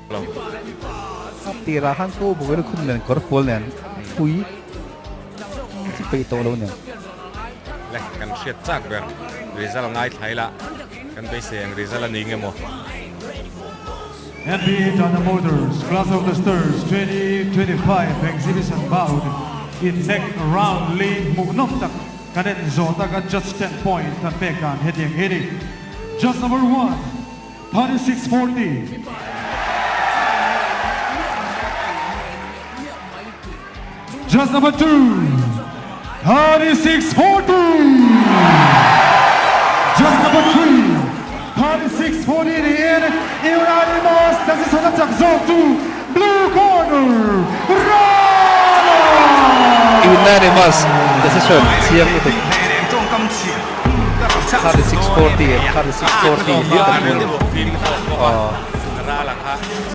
Lo. A tirah khan Ko Bawk in khum nen kawr fual nen pui chi peih tawh lo nen. Le kan hriat chak ber result ngaithla ila kan beisei ang result a ni nge maw. NB Tata Motors Class of the Stars 2025 Exhibition Bout in neck round li hmuhnawm tak kan en zawh taka judge ten point kan pek dan hetiang hi a ni. Judge number one. 3640. Just number 2, 3640. Just number 3, 3640 niin unanimous decision a chak zawk chu blue corner, Rana! Unanimous decision chiang lutuk. 3640 3640 hlir kan hmu.